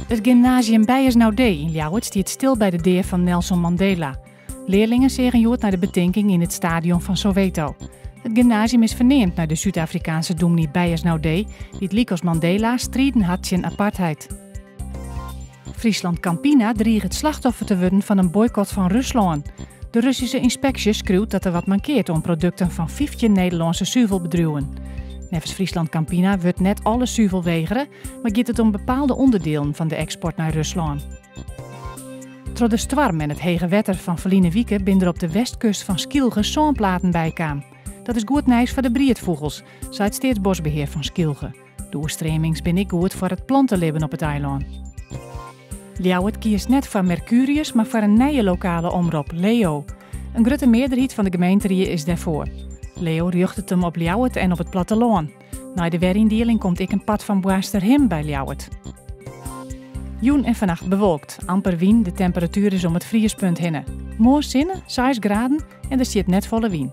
It gymnasium Beyers Naudé yn Ljouwert stiet stil by de dea fan Nelson Mandela. Learlingen seagen hjoed nei de betinking yn it stadion fan Soweto. It gymnasium is ferneamd nei de Súd-Afrikaanse dûmny Beyers Naudé, dy't lykas Mandela striden hat tsjin apartheid. Friesland Campina driget slachtoffer te wurden fan in boykot fan Ruslân. De Russyske ynspeksje skriuwt dat der wat mankeart oan produkten fan 15 Nederlânske suvelbedriuwen. Neffens Friesland Campina wurdt net alle suvel wegere, mar giet it om bepaalde ûnderdielen fan de eksport nei Ruslân. Troch de stoarm en it hege wetter fan ferline wike binne der op de westkust fan Skylge sânplaten bykaam. Dat is goed nijs foar de briedfûgels, seit Steatsboskbehear fan Skylge. De oerstreamings binne ek goed foar it plantelibben op it eilân. Ljouwert kiest net foar Mercurius, mar foar in nije lokale omrop, Leo. In grutte mearderheid fan de gemeenterie is dêrfoar. Leo rjochtet him op Ljouwert en op it plattelân. Nei de weryndieling komt ek in part fan Boarnsterhim by Ljouwert. Jûn en fannacht bewolkt, amper wyn, de temperatuer is om it friespunt hinne. Moarn sinne, 6 graden en der stiet net folle wyn.